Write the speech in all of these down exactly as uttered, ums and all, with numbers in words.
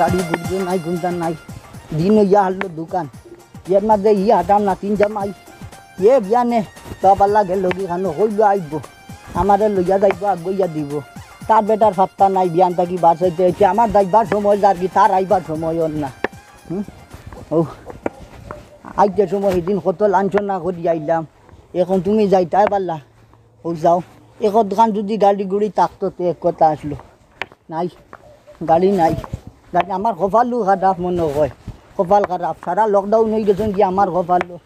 গাড়ি ঘুরবে নাই, ঘুমটা নাই। দিন অইয়া হারলো দোকান। এর মাঝে ই হারাম নাতিন জামাই। এ বিয়ানে বাবার লাগে লগি খানো কইলো আইবো। আমারে লইয়া যাইবো, আগইয়া দিবো। তার বেটার পাত্তা নাই, বিয়ান থাকি বার চাইতে আইছে। আমার যাইবার সময় যার কি, তার আইবার সময় ওর না। হুম? ও, আইতে সময় সেদিন কত লাঞ্ছনা করি আইলাম। এখন তুমি যাইতায় পারলা। ও যাও, এখন দোকান যদি গাড়ি গুড়ি থাকতো তো এক কথা আসলো। নাই, গাড়ি নাই। গাড়ি, আমার কপালও খারাপ মনে হয়, কপাল খারাপ। সারা লকডাউন অই গেছইন কি আমার কপালও,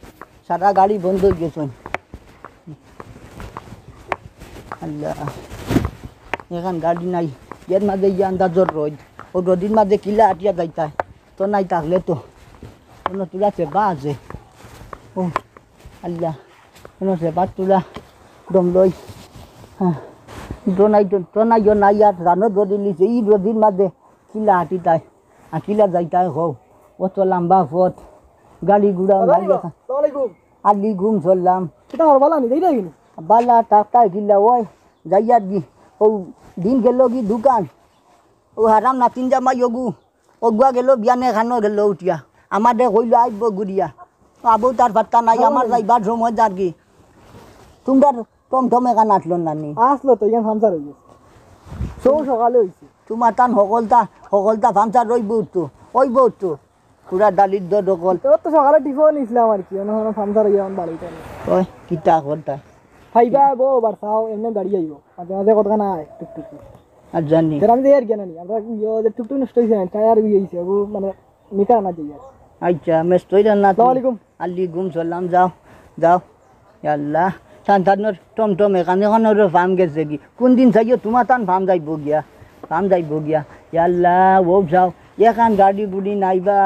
সারা গাড়ি বন্ধ অই গেছইন। আল্লাহ, এখন গাড়ি নাই। এর মাঝে ইয়া আন্দাজর রইদ, ও রইদর মাঝে কিলা আটিয়া যাইতায়, তো নাই থাকলে তো কোনো তুলা সেবা আছে। ও আল্লাহ, কোনো সেবা তুলা দম লই। হ্যাঁ, তো নাই, তো নাই, তো নাই, আর জানো যদি লিছে, ই রইদর মাঝে কিলা আটিতায়, আর কিলা যাইতায় হও, অত লম্বা পথ, গাড়ি ঘোড়া নাই। আসসালামু আলাইকুম। আলি ঘুম চললাম। কিতা হর বালা নি, দেই দেই নি? বালা টাকা কিলা ওই, যাইয়ার গি, ও দিন গেল গি দোকান, ও হারাম নাতিন জামাই ওগু, ওগুয়া গেল বিয়ানে খানো গেল উঠিয়া, আমারে কইলো আইবো ঘুরিয়া, আবু তার পাত্তা নাই, আমার যাইবার সময় যার কি। তোমরা টমটম এখান আসলো না নি? আসলো তো, এখান পাংচার অই গেছে। সৌ সকালে অইছে। তোমার তান হকলতা, হকলতা পাংচার অইবো তো, অইবো তো। পুরা ডালির দর হকল। তো, তো সকালে টিফিন নিছিলাম আর কি, অনো, অনো পাংচার অইয়া অখন বাড়িত আনি। ওই, কিতা করতা? খাইবা বউ, বার চাও, এমনে গাড়ি আইবো। মাঝে মাঝে কতখান আয়, টুকটুক। আর জানি। ফের আমি যাই আর কি, না নি, আমরা ইয়ো যে টুকটুক নষ্ট অইছে না, টায়ার অই গেছে, ও মানে মিকা না যাই আর। আচ্ছা, মেস তৈরি না। আসসালামু আলাইকুম। আলি ঘুম চললাম, যাও, যাও। ইয়া আল্লাহ, সান্তানোর টমটম এখান, এখান ওর ফার্ম গেছে কি? কোন দিন চাইও তোমার তান ফার্ম যাইবো গিয়া, ফার্ম যাইবো গিয়া। ইয়া আল্লাহ, ও যাও, এখান গাড়ি গুড়ি নাইবা,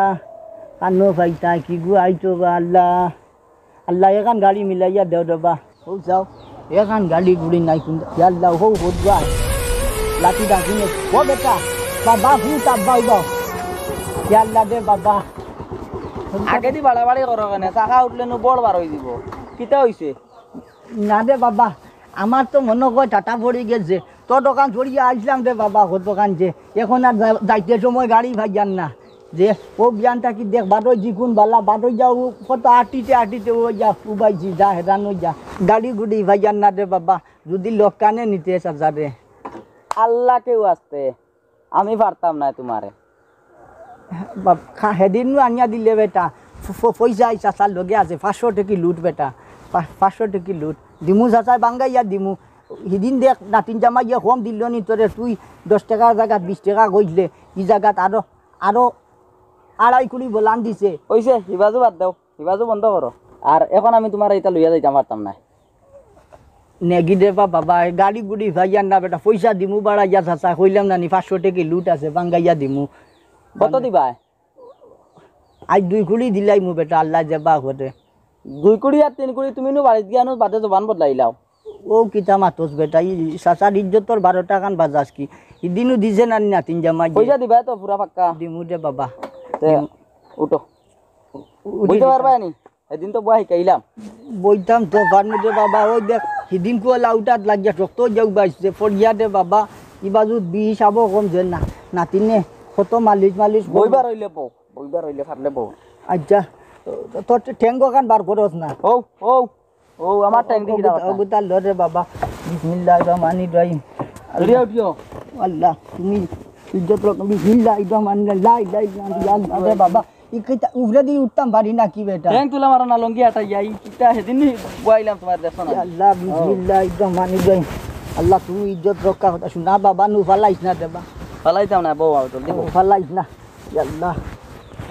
কানো পাইতা কি গু আইতো বা আল্লাহ। আল্লাহ, এখান গাড়ি মিলাইয়া দেও রে বা। ও যাও, এখান গাড়ি গুড়ি নাই কোন। ইয়া আল্লাহ, হো হো যাও। লাঠি ডাকিনে, ও বেটা, বাবা, ভূত আব্বা, ও বাবা। ইয়া আল্লাহ রে বাবা। আগেদি বাড়াবাড়ি করো কেনে? চাকা উঠলে নু বড় বার অই দিব। কিতা অইছে? না রে বাবা, আমার তো মনো কয় টাটা পড়ি গেছে। তোর দোকান ছড়িয়া আইছলাম রে বাবা, কত দোকান যে। এখন আর যা-, যাইতে সময় গাড়ি পাইয়ার না। যে ও বিয়ানটা কি দেখ, বারো জি কোন বালা, বারো যাও, কত আটিতে আটিতে ও যা, উবাইছি, যা হেরান অই যা। গাড়ি গুড়ি পাইয়ার না রে বাবা, যদি লক্কানে নিতে চাচা রে। আল্লাহ কেউ আসতে। আমি পারতাম না তোমারে। বাপ, খা-, হেদিন নু আনিয়া দিলে বেটা, ফ-, ফ-, পয়সা আইসা চাচার লগে আছে, পাঁচশো টেকি লুট বেটা, পা-, পাঁচশো টেকি লুট। দিমু চাচায় বাঙ্গাইয়া দিমু। হিদিন দেখ, নাতিন জামাইয়ে কম দিল নি তোরে, তুই দশ টেকার জাগাত বিশ টেকা কইলে, ই জাগাত আরো, আরো আড়াই কুড়ি বলান দিছে। অইছে, হিবাজু বাদ দেও। হিবাজু বন্ধ করো। আর এখন আমি তোমারে ইতা লইয়া যাইতাম পারতাম না। নেগি দেবা বাবা, গাড়ি গুড়ি পাইয়ার না বেটা, পয়সা দিমু বাড়াইয়া চাচা, কইলাম না নি, পাঁচশো টেকি লুট আছে, বাঙ্গাইয়া দিমু। কত দিবায়? আজ দুই কুড়ি দিলাইমু বেটা, আল্লাহ যেবা করে। দুই কুড়ি আর তিন কুড়ি তুমি নু বাড়িত গিয়া নু বাদে জবান বদলাইলাও। ও কিতা মাতস বেটা, ই চাচার ইজ্জতর বারোটা খান বাজাস কি? ইদিনও দিছে না নি নাতিন জামাই? পয়সা দিবায় তো পুরা পাক্কা? দিমু দে বাবা। তে, দিমু। উঠো। উঠি বইতে দিতাম। পারবায় নি? এদিন তো বয়া শিকাইলাম। বইতাম তো পারমু দে বাবা, ওই দেখ, হিদিন কুয়ালা উঠাত লাগিয়া শক্ত যাও বাইছে, পড়িয়া দে বাবা, ইবাজু বিষ আবো কম যে না, নাতিনে কত মালিশ মালিশ কর। বইবার অইলে বউ, বইবার অইলে পারলে বউ। আচ্ছা, তো, তো, তোর ঠেঙ্গো খান বার করস না। ও, ও, ও, আমার ঠেং দি কিতা কথা? অগুতা লরে বাবা। বিসমিল্লাহির রহমানির রহিম। উঠিও, উঠিও। আল্লাহ, তুমি ইজ্জত রাখো। বিসমিল্লাহির রহমানির রহিম। লা ইলাহা ইল্লাল্লাহ। ইয়া আল্লাহ রে বাবা। ই কিতা উপরে দি উঠতাম পারি না কি বেটা? ঠেং তুলা মারো না, লুঙ্গি আটাইয়া। ই কিতা হেদিন নি বয়াইলাম তোমার দেখছো না? ইয়া আল্লাহ, বিসমিল্লাহির রহমানির রহিম। আল্লাহ, তুমি ইজ্জত রক্ষা করতা। শুনা বাবা, নু ফালাইস না দেবা। ফালাইতাম না, বউ, আও, জলদি বউ। ফালাইস না। ইয়া আল্লাহ।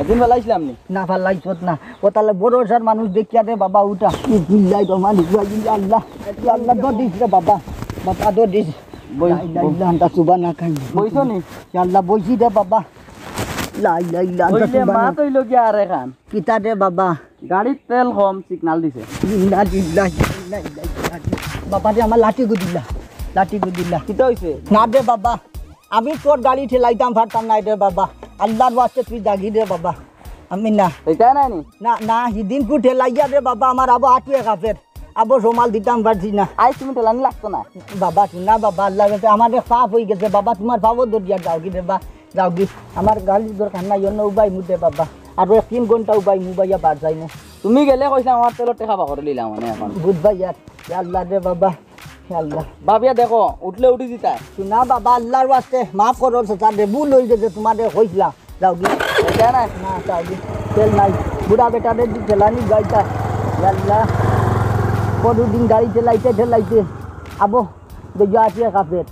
এদিন ফালাইছিলাম নি? না, ফালাইছত না। ও তাহলে বড় সার মানুষ দেখিয়া দে বাবা উঠা। বিসমিল্লাহির রহমানির রহিম। ইয়া আল্লাহ। ইয়া আল্লাহ, দৌড় দিস রে বাবা। বাবা, দৌড় দিস। বই, লা ইলাহা বই। ইল্লা আনতা সুবহানাকা। বইছো নি? ইয়া আল্লাহ, বইছি দে বাবা। লা ইলাহা ইল্লা আনতা বইলে মা সুবহানাকা। তৈল গিয়া আর এখান। কিতা দে বাবা? গাড়ির তেল কম, সিগনাল দিছে। ইন্না লিল্লাহি ওয়া ইন্না ইলাইহি রাজিউন। বাবা রে, আমার লাঠি গুদিলা, লাঠি গুদিলা। কিতা অইছে? না দে বাবা, আমি তোর গাড়ি ঠেলাইতাম পারতাম না রে বাবা। আল্লাহর ওয়াস্তে তুই জাগি দে বাবা। আমি না। এটা নাই নি? না, না, হিদিন কু ঠেলাইয়া রে বাবা, আমার আবো আটুয়ে কাফের। আবো রুমাল দিতাম পারছি না। আইজ তুমি ঠেলানি লাগতো না। বাবা, শুনা বাবা, আল্লাহর কাছে আমার এক পাপ অই গেছে বাবা, তোমার পাপও দরিয়া যাও কি রে বাবা। যাওগি, আমার গাড়ির দরকার নাই, অন্য উবাইমু দে বাবা। আরো এক তিন ঘন্টা উবাইমু, উবাইয়া বাদ যাইমু। তুমি গেলে কইছলাম আমার তেলর টেকা বাকরে লইলাম মানে এখন। বুঝবাই আর, ইয়া আল্লাহ রে বাবা, ইয়া আল্লাহ। ভাবিয়া দেখো, উঠলে উঠি দিতা। না বাবা, আল্লাহর ওয়াস্তে মাফ করো, চাচা রে, ভুল অই গেছে, তোমারে কইছলাম। যাওগি। এটা না? না, যাওগি। তেল নাই। বুড়া বেটারে দি ঠেলানি যাইতা। ইয়া আল্লাহ। কতদিন গাড়ি ঠেলাইতে ঠেলাইতে আবো, বেজা আছে কাপের।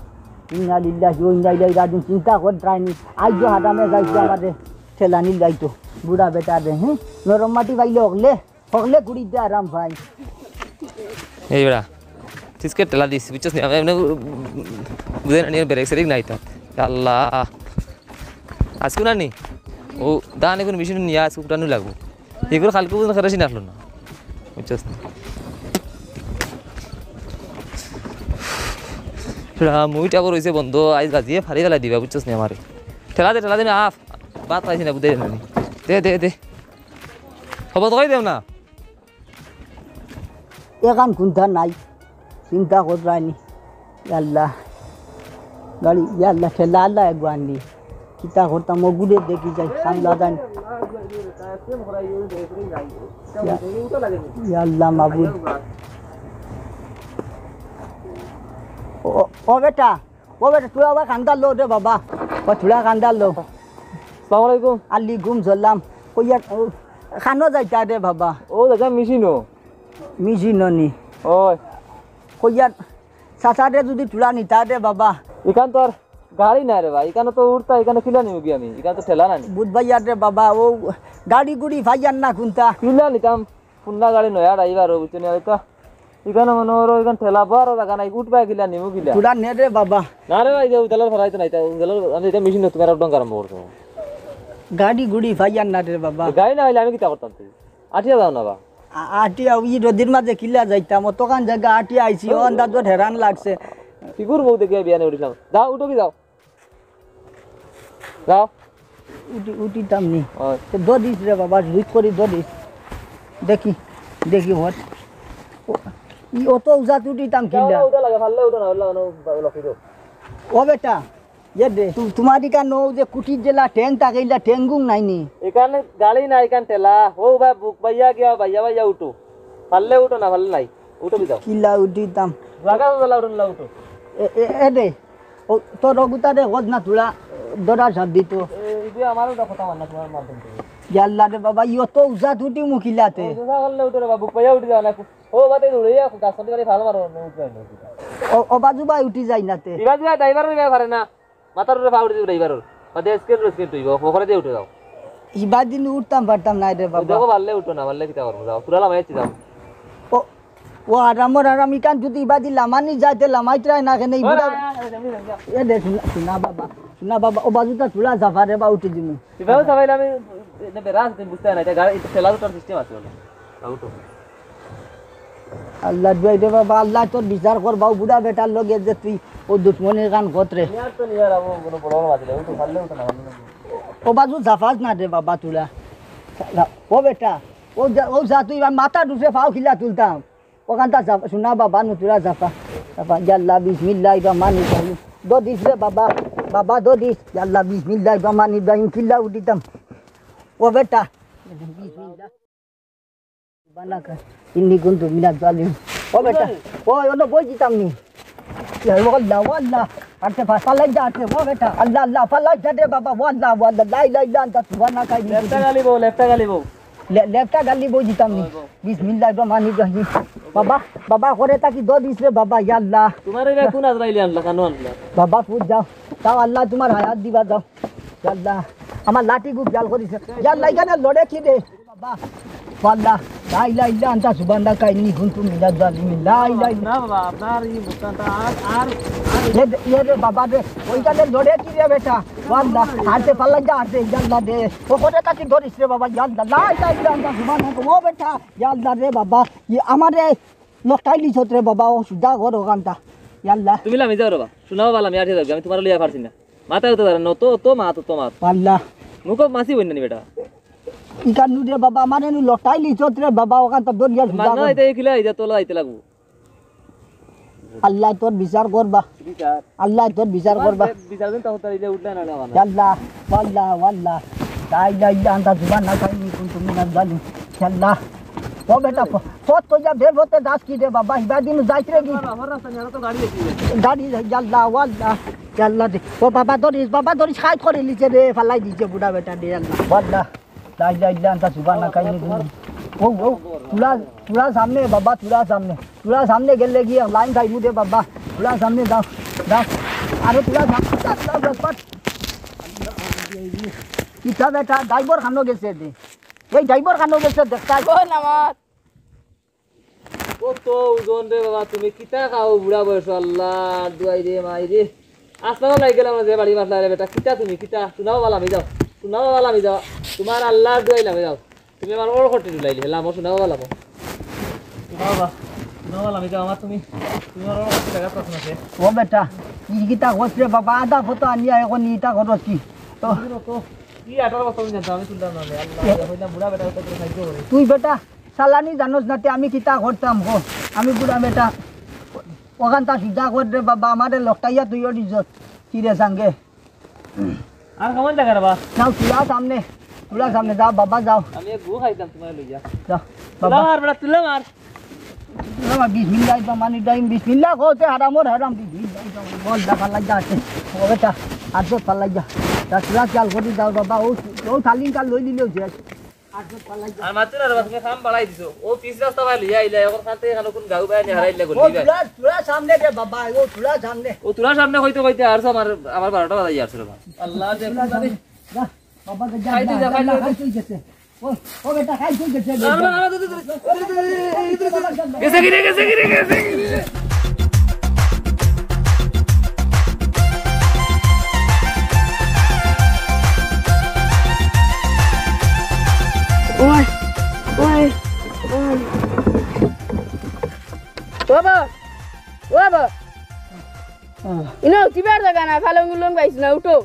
ইন্না লিল্লাহি ওয়া ইন্না ইলাইহি রাজিউন। চিন্তা কর ট্রাইনি। আইজো হাদামে যাইতো আমারে ঠেলানি যাইতো। বুড়া বেটারে, হুম? নরম মাটি পাইলে হকলে, হকলে কুড়িতে আরাম পাই। এই বেটা, তিসকে ঠেলা দিস, বুঝছস নি? আমি এমনি বুঝে না, ব্রেক সেরিক নাই তো। আল্লাহ। আজকে না নি? ও, দান এখন মেশিন নিয়ে আজকে উঠানো লাগবো। এগুলো কালকে পর্যন্ত খেরাসিন আসলো না, বুঝছস নি? রাম, ওইটা আবার হইছে বন্ধ, আইজ গাজিয়ে ফাড়ি ফেলাই দিবা, বুঝছস নি আমারে? ঠেলা দে, ঠেলা দে না, আফ। বাদ পাইছি না, বুঝাই না নি। দে, দে, দে। খবর তো কই দেও না। এখান কুন্তা নাই, চিন্তা কররানি। ইয়া আল্লাহ, গাড়ি, ইয়া আল্লাহ, ঠেলা আল্লাহ এগুয়ান দি। কিতা করতাম, ও গুড়ে দেখি যাই, সামলা যান। ইয়া, ইয়া আল্লাহ মাবুদ। ও, ও বেটা, ও বেটা, তুই আবার কান্দার লো রে বাবা। ও তুলা কান্দার লো। আসসালামু আলাইকুম। আলাইকুম সালাম। কইয়া, ও, খানো যাইতা রে বাবা। ও দাদা, মেশিনও। মেশিনও নি। ওই। কইয়ার চাচারে যদি তুলা নিতা রে বাবা। ইখান তো আর গাড়ি নাই রে ভাই, ইখান তো উঠতা, ইখান কিলা নিমুগি আমি, ইখান তো ঠেলা নাই। বুঝবাই আর রে বাবা, ও গাড়ি গুড়ি ফাইয়ার না কুন্তা। কিলা নিতাম, পুন্না গাড়ি নয়া ড্রাইভার ও বুঝছো নি, হয়তো ইখান মনে করো, ইখান ঠেলা বড় জাগা নাই, উঠবা কিলা নিমু কিলা। তুলা নে রে বাবা। না রে ভাই, যে উতালার ফেলাইতে নাই, তা উতালার, আমি এটা মেশিন তুমি আর একদম আরম্ভ করছো। গাড়ি গুড়ি ফাইয়ার না রে বাবা। গাড়ি না হইলে আমি কিতা করতাম তুই? আটিয়া যাও না বা। আ-, আটিয়া ওই রোদির মাঝে কিলা যাইতাম, অতখান জাগা আটিয়া আইছি, ও আন্দাজ হেরান লাগছে। ফিগুর বউ দেখিয়া বিয়ানে উঠিলাম। যাও, উঠো কি যাও। যাও। উঠি, উঠিতাম নি। ওই। তো দৌড়িস রে বাবা, জুইত করি দৌড়িস। দেখি, দেখি হট। ও, ই অত উজাত উঠিতাম যাও, কিলা? যাও, উঠা লাগে, ফাললে উঠো না, উঠলা, উঠলা, উঠলা, উঠলা। ও বেটা, ইয়ে দে, তু-, তোমার ইখান ও যে কুটির জেলা ট্যাং তাকাইলা, ট্যাং গুং নাই নি? ইখান গাড়ি নাই, ইখান ঠেলা। ও ভাই, বুক বাইয়া গিয়া, বাইয়া, বাইয়া উঠো। ফাললে উঠো না, ফাললে নাই। উঠো কি যাও। কিলা উঠিতাম। লাগা তো জ্বালা উঠো না, উঠো। এ, এ, এ দে, ও, তোর অগুতারে গজ না তুলা, দরা সাপ দিত। এ, এই যে আমারও তো কথা মান না তোমার মাধ্যম থেকে। ইয়াল্লা রে বাবা, ইয়ো তো উজাত উঠি মুখিলাতে। ও, উজা করলে উঠো রে বাবা, বুক বাইয়া উঠি যাও না। ও, বাদে দৌড়ে যাও, গাছ কাটি বাড়ি ফাল মারো, উঠবে না। ও, ও, বাজু ভাই উঠি যাই না তে। ইবাজু ভাই ড্রাইভার রে পারে না। মাথার উপরে ফাউড়ি দিব ড্রাইভারর। বাদে স্কেল স্কেল তুইব, ফকরে দিয়ে উঠে যাও। ইবাদিন উঠতাম পারতাম না রে বাবা। দেখো, পারলে উঠো না, পারলে কিতা করবো, যাও। পুরা লামাই যাচ্ছি, যাও। ও, ও আরামর আরাম, ইখান যদি ইবাদি লামানি যাইতে লামাই ট্রাই না কেন, এই বুড়া। এ দে, শুনা, শুনা বাবা, শুনা বাবা, ও বাজুটা তুলা জাফা রে বা উঠে দিমু। ইবাও চাবাইলে আমি, এটা বেড়া আছে, তুমি বুঝতে না, এটা গাড়ি, এটা ঠেলা উঠার সিস্টেম আছে বলে। যাও উঠো। আল্লাহ দুয়াই দে বাবা, আল্লাহ তোর বিচার করবা, ও বুড়া বেটার লগে যে তুই ও দুশমনির কান কতরে। ইয়ার তো নিয়ার আবু কোনো বড় মাছ দিলে, ও তো পারলে ও তো না, পারলে না। ও বাজু জাফাস না রে বাবা তুলা। ও বেটা, ও যা, ও যা তুই মাথা ডুসে ফাও খিলা তুলতাম। ওখানটা জাফা, শোনা বাবা, নু তুলা জাফা। জাফা, ইয়া আল্লাহ, বিসমিল্লাহির রহমানির রহিম। দো দিস রে বাবা, বাবা দো দিস। ইয়া আল্লাহ, বিসমিল্লাহির রহমানির রহিম, খিলা উঠিতাম। ও বেটা, বিসমিল্লাহ। সুবহানাকা, ইন্নি কুনতু মিনাজ জালিমিন। ও বেটা, ও, অনো বই দিতাম নি। ইয়া আল্লাহ, ও আল্লাহ, আটে ফা-, ফালাই যা, আটে, ও বেটা, আল্লাহ, আল্লাহ, ফালাই যা রে বাবা, ও আল্লাহ, ও আল্লাহ, লা ইলাহা ইল্লা আনতা, সুবহানাকা, ইন্নি লেফটা কুনতু গালি বউ, লেফটা গালি বউ। লে-, লেফটা গালি বই দিতাম নি। ওই বউ। বিসমিল্লাহির রহমানির রহিম। বাবা, বাবা, করে তাকি দো দিস রে বাবা, ইয়া আল্লাহ। তোমার এটা কোন আজরাইলে আনলা, কানো আনলা? বাবা, ফুট যাও, যাও, আল্লাহ তোমার হায়াত দিবা, যাও। ইয়া আল্লাহ, আমার লাঠি খুব জাল করিস। ইয়া আল্লাহ, এখানে লড়ে কি রে? বাবা, ও আল্লাহ, লা ইলাহা ইল্লা আনতা সুবহানাকা ইন্নী কুনতু মিনাজ জালিমিন। লা ইলাহা ইল্লা না বাবা, আপনার এই মুখটা আর, আর, আর এ দে, এ রে বাবা রে, ওইখানে লড়ে কি রে বেটা? ও আল্লাহ, হাতে পাল্লা যা, হাতে, ইয়া আল্লাহ রে। ও করে তাকে ধরিস রে বাবা, ইয়া আল্লাহ, লা ইলাহা ইল্লা আনতা সুবহানাকা। ও বেটা, ইয়া আল্লাহ রে বাবা, ই আমারে লটাই লিছত রে বাবা, ও সুজা ঘর ওখানটা। ইয়া আল্লাহ। তুমি লামি যাও রে বাবা, শোনাও বালা, আমি আটে যাও, আমি তোমার লিয়া পারছি না। মাথা হতে পারে না, তো, তো মা, তো, তো মা। আল্লাহ। মুখ মাসি বইন নি বেটা। ইকার নু রে বাবা, আমারে নু লটাই লিছত রে বাবা, ওখান তো দরিয়া মাছ না, এটা এই কিলা, এই যে তোলা আইতে লাগবো। আল্লায় তোর বিচার করবা। বিচার? আল্লায় তোর বিচার করবা। বিচার দিন তখন তার ইলে উঠলে না, না, না। আল্লাহ, আল্লাহ, আল্লাহ। লা ইলাহা ইল্লা আনতা সুবহানাকা ইন্নী কুনতু মিনাজ জালিমিন। আল্লাহ। ও বেটা, প-, পথ কইয়া বের হতে দাস কি রে বাবা, ইবাদিন যাইত রে কি? আমার রাস্তা নিয়ে তো গাড়ি দেখি। গাড়ি যাই, আল্লাহ, ও আল্লাহ। আল্লাহ দে। ও বাবা ধরিস, বাবা ধরিস, খাইট করি লিছে রে, ফালাই দিছে বুড়া বেটা রে, আল্লাহ। ও আল্লাহ। লা ইলাহা ইল্লা আনতা সুবহানাকা ইন্নী কুনতু। ও, ও, তুরা, তুরা সামনে বাবা, তুরা সামনে। তুরা সামনে গেলে গিয়া লাইন খাইমু দে বাবা। তুরা সামনে যাও, যাও। আরে তুরা সামনে যাও, যাও, যাও, যাও। কিতা বেটা, ড্রাইভার খানো গেছে দে। এই ড্রাইভার খানো গেছে দেখতা। ও নামাজ। কত ওজন রে বাবা, তুমি কিতা খাও বুড়া বয়স, আল্লাহ, দুয়াই রে, মাই রে। আসমানও লাগি গেলাম যে বাড়ি মাছ লাগে বেটা, কিতা তুমি, কিতা? শোনাও বালা, আমি যাও, শোনাও বালা, আমি যাও, তোমার আল্লাহর দুয়াই লাগে যাও। তুমি আমার ওর খটি ডুলাইলি, হেলাম, ও শোনাও বালা, শোনাও বাবা, শোনাও বালা, আমি যাও, আমার তুমি, তুমি আমার ওর খটি জায়গা প্রশ্ন আছে। ও বেটা, ই কিতা করছ রে বাবা, আধা ফটো আনিয়া এখন ইটা করছ কি? তো কি আঠারো বছর আমি জানতাম, আমি তুলতাম না, আল্লাহ, কইলাম বুড়া বেটা, ওটা করে খাইতে হবে। তুই বেটা, চালানি জানোস না তে আমি কিতা করতাম গো? আমি বুড়া বেটা। ওখান তা সিধা কর রে বাবা, আমারে লকটাইয়া তুই ওর ইজ্জত। কি রে সাঙ্গে? আর কেমন জায়গা রে বা? যাও, তুলা সামনে। তুলা সামনে, যাও বাবা, যাও। আমি এক গু খাইতাম তোমার লইয়া। যাও, তুলা বাবা। মার বেটা, তুলা মার। তুলা মার, বিসমিল্লাহ, রহমানির রহিম, বিসমিল্লাহ, কওতে হারামর হারাম, বিসমিল্লাহ, বল, দা ফালাই যা আছে। ও বেটা, আর তো ফালাই যা। তা তুলা খেয়াল করি যাও বাবা, ও, ও থালিং কাল লই নিলেও শেষ। আর মাতুন আর বাবা, তুমি কাম বাড়াই দিছো। ও পিছ রাস্তা বায় লইয়া আইলা, এখন খাতে এখানে কোন গাউ বায় নি হারাইলা গলি ও বায়। তুলা, তুলা সামনে রে বাবা, ও তুলা সামনে। ও তুলা সামনে কইতে কইতে আর আমার, আমার বারোটা বাজাই আর রে বাবা। আল্লাহ দে তুলা সামনে। যা, বাবা দে, যা, খাই তুই যা, যা, খাই যা, তুই। খাই তুই গেছে। ও, ও বেটা, খাই তুই গেছে। আর বাবা, আর বাবা, দে, দে, দে। গেছে কি রে, গেছে কি রে, গেছে কি রে? ওই, ওই, ওই। ও বাবা, ও বাবা। আহ। ইনো উঠিবার জাগা না, ফালং উলং পাইছ না, উঠো।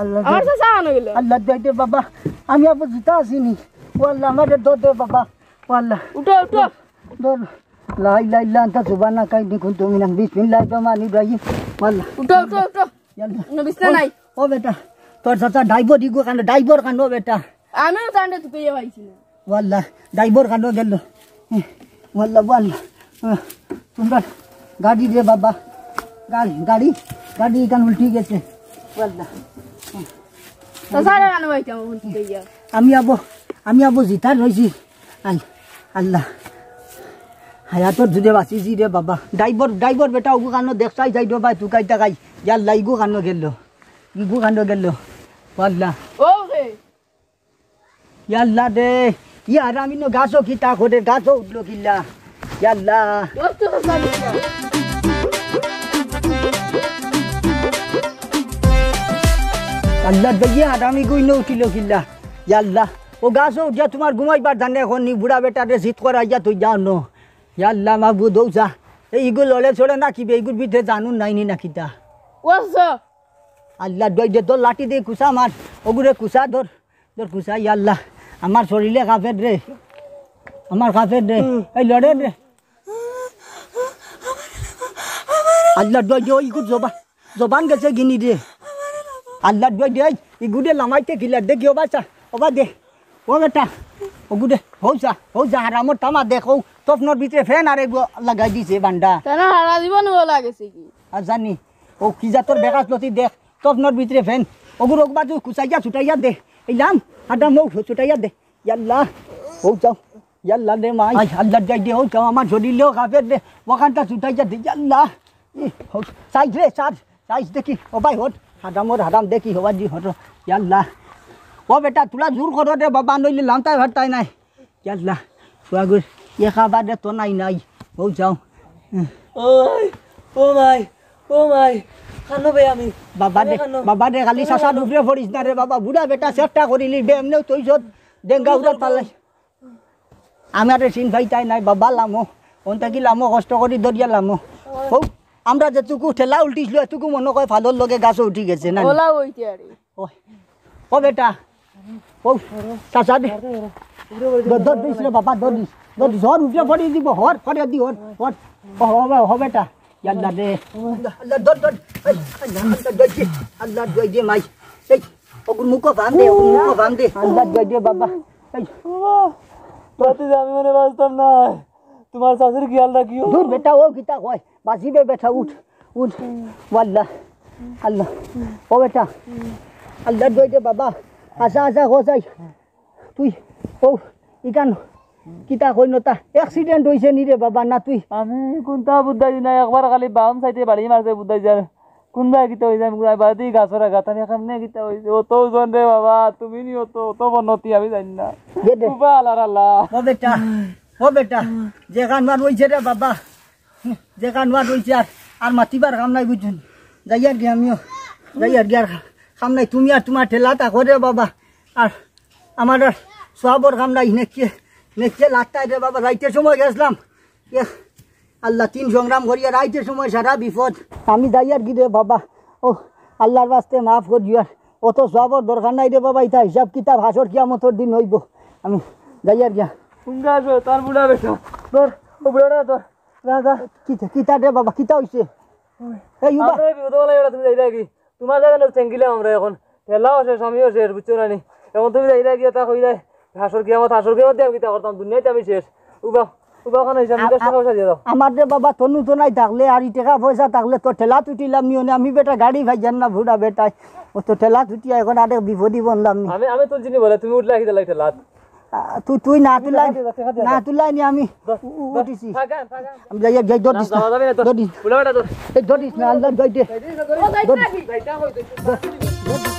আল্লাহ আমার দে। চাচা আনো গেল। আল্লাহ দে দে বাবা, আমি আবার জুতা আসিনি। ও আল্লাহ, আমারে দর দে বাবা। ও আল্লাহ। উঠো, উঠো। দর। লা ইলাহা ইল্লা আনতা সুবহানাকা ইন্নী কুনতু মিনাল, বিসমিল্লাহির রহমানির রহিম। ও আল্লাহ। উঠো, উঠো, উঠো। ইয়াল্লা। কোনো বিছনা নাই। ও বেটা, তোর চাচা ড্রাইভার ইগু কানো, ড্রাইভার কানো বেটা। আমিও কান্দে তুকে ইয়ে পাইছি না। ওয়াল্লা, ড্রাইভার কানো গেল। ওয়াল্লা, ওয়াল্লা। তোমরা গাড়ি রে বাবা। গাড়ি, গাড়ি, গাড়ি ইখান উল্টি গেছে। ওয়াল্লা। তো সারা কানো পাইতাম উল্টি গিয়া। আমি আবো, আমি আবো জিতা রইছি। আল-, আল্লাহ। হায়াতর জুড়ে বাঁচিছি রে বাবা। ড্রাইভার, ড্রাইভার বেটা, ওগু কানো দেখ চাই যাই রে ভাই, তুকাই তাকাই। ইয়াল্লা, ইগু কানো গেল। ইগু কানো গেল। ওয়াল্লা। ও রে। ইয়াল্লা রে। ইয়ার আমি নো গাছও কিতা করে, গাছও উঠলো কিল্লা। ইয়াল্লা। ও তো জানি না। আল্লাহ দে, ইয়ার আমি গুই নো উঠিল কিল্লা। ইয়াল্লা। ও গাছও উঠিয়া তোমার ঘুমাইবার জানে এখন নি বুড়া বেটারে জিত করাইয়া তুই যাও নো। ইয়াল্লা মাবুদ, ও যা। এই ইগু লড়ে চড়ে না কিবে, ইগুর ভিতরে জানুন নাইনি না কিতা। ও আচ্ছা। আল্লাহ, দই দে, ধর লাঠি দে, কুচা মার। ওগুরে কুচা ধর, ধর কুচা, ইয়াল্লা। আমার শরীরে কাঁপের রে। আমার কাঁপের রে। এই লড়ে রে। আল্লাহ, দই দে, ওই ইগুর জবা-, জবান গেছে গিনি রে। আল্লাহ, দই দে, ইগুরে লামাইতে গিলা, দেখি, ওবা চা, ওবা দে। ও বেটা, ওগুরে, হৌ চা, হৌ চা, হারামর তামা দেখ, ও তফনর ভিতরে ফ্যান আর এগু লাগাই দিছে বান্ডা। তারা হারা জীবন ও লাগেছে কি? আর জানি, ও কি জাতর বেকাস লতি দেখ, তফনর ভিতরে ফ্যান, ওগুর ওগ বাজু কুচাইয়া ছুটাইয়া দে, এই লাম, হাড্ডা মৌ ছুটাইয়া দে, ইয়াল্লা, ও যাও, ইয়াল্লা দে মাই, আই আল্লাহ যাই দে, ও যাও, আমার শরীরেও কাঁপের দে, ওখানটা ছুটাইয়া দে, ইয়াল্লা, ই, হো, সাইজ রে, সার, সাইজ দেখি, ও ভাই হট, হারামর হারাম দেখি, হবা দি হট, ইয়াল্লা, ও বেটা, তোরা জোর করো রে বাবা, নইলে লামতাই ভারতাই নাই। ইয়াল্লা, ফুয়াগুর, ইয়ে খাবার দে তো নাই নাই। ও যাও। ও মাই, ও মাই, ও মাই, খানো বে আমি। বাবা দে, খানো। বাবা দে, খালি চাচার উপরে পড়িস না রে বাবা, বুড়া বেটা চেষ্টা করিলি বে, এমনেও তুই যত ডেঙ্গা উড়াত পালাই। আমারে চিন ভাই তাই নাই, বাবা লামো। অন থাকি লামো, কষ্ট করি দরিয়া লামো। ও, আমরা যেটুকু ঠেলা উল্টিছিল, এটুকু মনে কয় ফালর লগে গাছও উঠি গেছে না। ওলা ওইতে আরে। ও, ও বেটা, ও, চাচা দে। দ-, দৌড় দিস রে বাবা, দৌড় দিস। দৌড় দিস, হর, উপরে পড়ে দিব, হর, পড়ে দি, হর, হর। ও, ও, ও, ও বেটা, আল্লাহ রে। আল্লাহ, আল্লাহ, দৌড়, দৌড়। এই, আল্লাহ, আল্লাহ, দৌড় দে। আল্লাহ, দৌড় দে, মাই। এই, ওগুর মুখো বাম দে, ওগুর মুখো বাম দে। আল্লাহ, দৌড় দে, বাবা। এই। বাতি যে আমি মানে বাঁচতাম না। তোমার শাশুড়ি খেয়াল রাখিও। দূর বেটা, ও কিতা কয়? বাঁচিবে বেটা, উঠ, উঠ। ও আল্লাহ, আল্লাহ। ও বেটা, আল্লাহ, দৌড় দে, বাবা। আচ্ছা, আচ্ছা, ও যাই। তুই, ও, ইখান, কিতা কই নতা? Accident অইছে নি রে বাবা, না তুই? আমি কুনতা বুঝাই না, একবার খালি বাম সাইডে বাড়ি মারছে বুঝাই যার। কুনবায় কিতা অইছে, আমি বাড়ি গাছর আগাত, আমি কেমনে কিতা অইছে? অত ওজন রে বাবা, তুমি নি অত, অত বনতি, আমি জানি না। দে, দে। উবা আল্লাহ, আল্লাহ। ও বেটা, ও বেটা, যেখান মার অইছে রে বাবা, যেখান মার অইছে আর, আর মাতিবার কাম নাই বুঝছনি। যাইয়ার গিয়া আমিও, যাইয়ার গিয়া আর কাম নাই, তুমি আর তোমার ঠেলা থাকো রে বাবা। আর আমার আর সওয়াবর কাম নাই, নেকিয়ে, নেকিয়ে লাত্তায় রে বাবা, রাইতের সময় গেছলাম। এ, আল্লাহ, তিন সংগ্রাম করিয়া রাইতের সময় সারা বিপদ। আমি যাইয়ার গি রে বাবা, ও আল্লাহর ওয়াস্তে মাফ করিও। আর অত সওয়াবর দরকার নাই রে বাবা, ইতা হিসাব কিতাব হাশর কিয়ামতর দিন অইবো। আমি যাইয়ার গিয়া। কুনগা আছো, তার বুড়া বেটা। ধর, ও বুড়াটা ধর। যা, যা। কিতা, কিতা রে বাবা, কিতা অইছে? এই উবা। আমরা এই বিপদে বলাই ওরা তুমি যাইরা কি? তোমার জায়গা না চেঙ্গিলাম আমরা এখন। ঠেলাও শেষ, আমিও শেষ, বুঝছো না নি? এখন তুমি যাইরা গিয়া তা কইরায়, হাশর কিয়ামত, হাশর কিয়ামত দিয়া আমি কিতা করতাম? দুনিয়াত আমি শেষ। উবা, উবা, ওখানে হিসাব নিকাশ টাকা পয়সা দিয়া দাও। আমার রে বাবা, তনু তো নাই থাকলে, আর ই টেকা পয়সা থাকলে তো ঠেলাত উঠিলাম নি, অনে আমি বেটা গাড়ি পাইয়ার না, বুড়া বেটায়। ও তো ঠেলাত উঠিয়া এখন আরেক বিপদি বনলাম নি। আমি, আমি তুলছি নি বলে, তুমি উঠলা কিতা লাগি ঠেলাত? আ, তুই, তুই না তুলাই, না তুলাই নি আমি উ-, উ-, উঠিছি। আমি যাই, যাই, দৌড় দিস না। যাওয়া যাবে না তো। দৌড় দিস। বুড়া বেটা তো। এই দৌড় দিস না, আল্লাহ দৌড় দে। ও, যাইতে দৌড় দিস। নাকি? যাইতে হবে তো। দৌড় দিস।